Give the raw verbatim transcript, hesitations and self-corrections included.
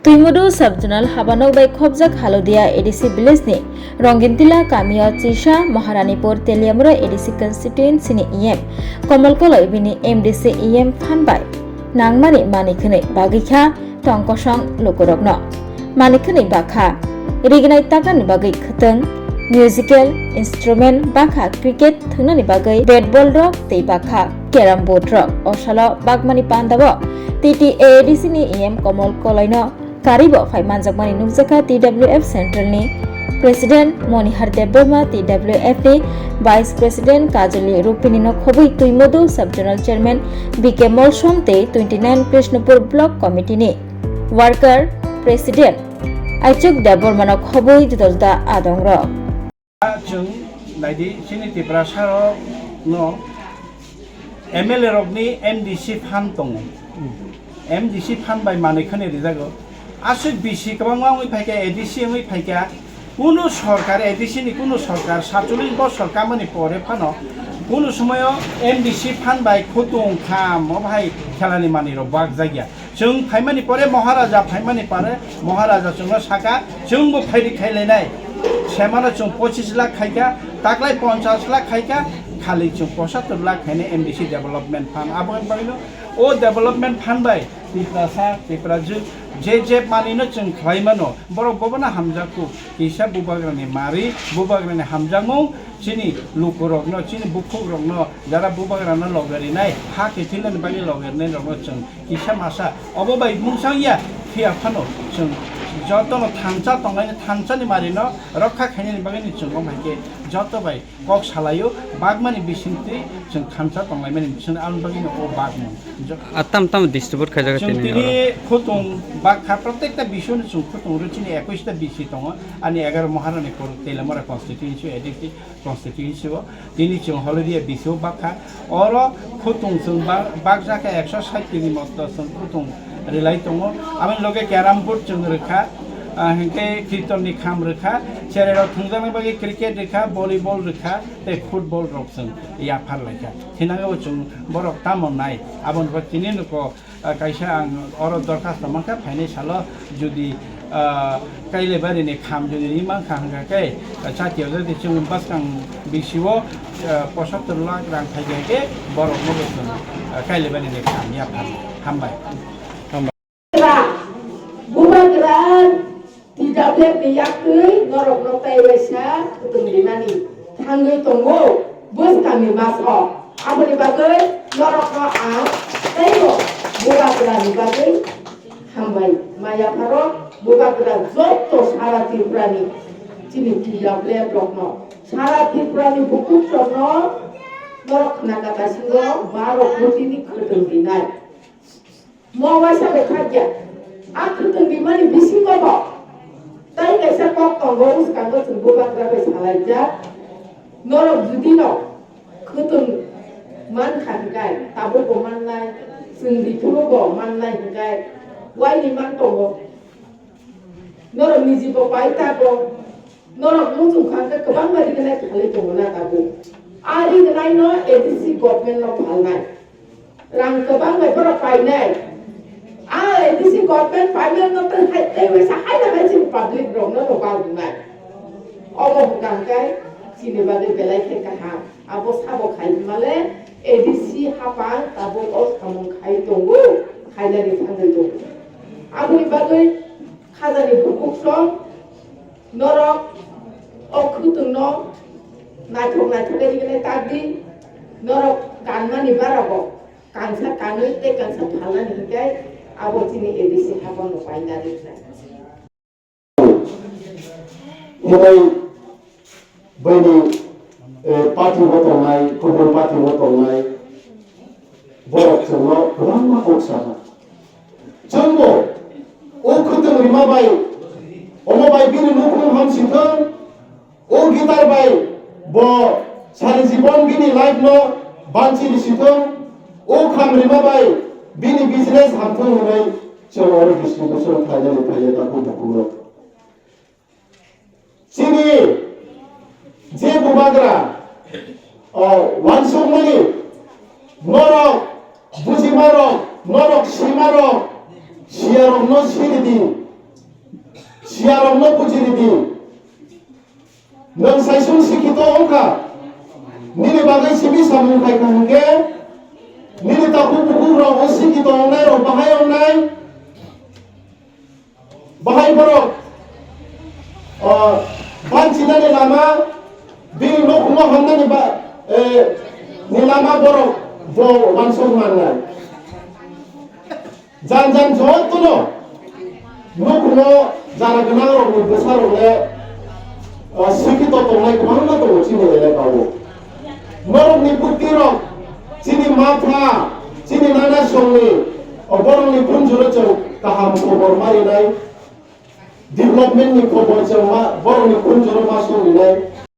Twimodo Sub-Zonal habanok bai khopjak Halodia A D C village ni Rongintila kamio Chisa Maharanipur Teliamura A D C constituency ni E M Komol Koloi bini M D C E M phan bai nangmani manwi khwnwi bagwi kha tong kosong lukurokno. Manwi khwnwi bakha rignai takani bagwi khwtwng, musical instrument bakha cricket thwngnani bagwi bat ball rok tei bakha carrom board rok. O salo bagmani pandao T T A A D C ni E M Komol Koloino karibo phai manjakmani nukjakha T W F Central ni President Monihar Debbarma, T W F ni Vice President Kajoli Rupini no khobwi Twimodo Sub-Zonal Chairman B K Molsom tei twenty nine Krishnapur Block Committee ni Worker President Aichuk Debbarma no khobwi juda juda adong rok. Chwng naidi, chini Tiprasa rok no M L A rokni M D C phan tongo. M D C phan bai manwi khani rijago. Aswk bisi kwbangma wngwi phaikha, A D C wngwi phaikha. Kunu sorkar, A D C ni kunu sorkar, satcholish bosor kamani pore phano kunu somoyo M D C phan bai khutung kham, obo hai khelani manwi rok bak jakya. Chwng phaimani pore, Maharaja phaimani pore, Maharaja chwngno saka, chwngbo phaidi khailainai. Semano chwng pochis lakh khaikha, taklai ponchas lakh khaikha, khali chwng pochattor lakh khainai M D C development fund. Aboni bagwino o development fund bai Tiprasa, Tiprajwk, je je manwino chwng khlaimano, borok bobono hamjakgo, kisa bubagrani mari, bubagrani hamjakmung, chini lukurokno, chini bukhukrokno, jara bubagrano loge rinai, ha kiphilnani bagwi loge rinairokno chwng kisa masa obo bai mungsang ya phiya phano chwng jotono thansa tonglaini, thansani marino rokha khainani bagwino chwng omo hai khe joto bai kok salaio, bagmani bisingtwi chwng thansa tonglaimani bisingtwi aboni bagwino o bagmung. Jo- A tam tam distribute khaijak chwng tini tini oro. Khutung bakha, protekta bisingno chwng khutung rw chini ekush ta bisi tongo, ani egaro Maharani Pur Telamara constituency, A D C constituency o. Tini chwng Holodia bisio bakha. Oro khutung chwng ba-, bakjakha ekso sait tini moto chwng khutung rwlai tongo. Aboni loge carrom board chwng rwkha, ah, hinkhe kirton ni kham rwkha, cherai rok thwngjaknai bagwi cricket rwkha, volleyball rwkha, tei football rok chwng yaphar laikha. Thinangwi bo chwng borok tamo nai, aboni bo tini nuko. Ah, kaisa ang oro dorkhasto mankha, phainai salo jodi, ah, Kailabari ni kham jodi ri mankha hwnkha khe, ah, chati ojak di chwng bwskang bisio, ah, pochattor lakh rang phaikha khe borok no bo chwng, ah, Kailabari ni kham yaphar. Hambai. Bubagra T W F ni yaktwi norokno tei waisa kutung rinani thangwi tongo bwskangni maso. Aboni bagwi norokno ang teibo Bubagrani bagwi hambai ma yapharo. Bubagra joto sara Tripurani chini T W F rokno, sara Tripurani bukukrokno norok khna kata singo baro kotini kutung rinai. Mo waisa bai thakya. A khwtwng rimani bisingo bo tai kaisa kok tongo, bwskango chwng bubagra bai salaijak. Norok judino khwtwng mankha hwnkhe, tabukbo mannai, chwng biphuru bo mannai hwnkhe, waini man tongo. Norok nijibo pai tago. Norok muchung kha khe kwbangma rignai phalwi tongo na tabuk. A rignai no A D C government no phalnai. Rang kwbang bai borok painai. A A D C government painai no tei hai, tei waisa hai na hai chini public rok no no ba wngnai. Obo hwnkha hwnkhe chini bagwi belai khe kaham. Abo sabo khai hwnmale A D C hapang tabuk o samung khai tongo, khainani thangwi tongo. Aboni bagwi khajani bukukrok norok o khwtwngno naithok naithok khe rignai tak di, norok kanmani barago kansa kanwi tei kansa phalnani hinkhe abo chini A D C hapangno paina rijak. Hwnwi bini, eh, party-o tongnai, kubun party-o tongnai borok chwngno kwbangma kok sakha. Chwngbo o khwtwng rima bai, omo bai bini nukhung hamsithwng, o guitar bai bo sari jibon bini life-no banchi risithwng, o kham rima bai bini business hamthwng hwnwi chwng oro distribution khlainani phaiya takhuk bukhuk rok. Chini je bubagra, o, uansukmani norok, bujimarok, norok simarok, siyarokno siridi, Yarokno buji ridi. Nwng saisung sikhito wngkha. Nini bagwi simi samung khaikha hwnkhe, nini takhuk bukhuk rok o sikhito wngnai rok bahai wngnai. Bahai borok, o, banchinani lama, bini nokhumo hamnani ba, e, ni lama borok bo wansuk mannai. Jan jan jotono nokhumo jana gwnangrokni bwsarokle, o, sikhito tongnai kwbangma tongo chini elakao. Norokni bwtwirok chini mapha, chini nana songni, o, borokni khunjuro chwng kaham khobor ma rinai, development ni khobor chwng ma, borokni khunjuro ma song rinai.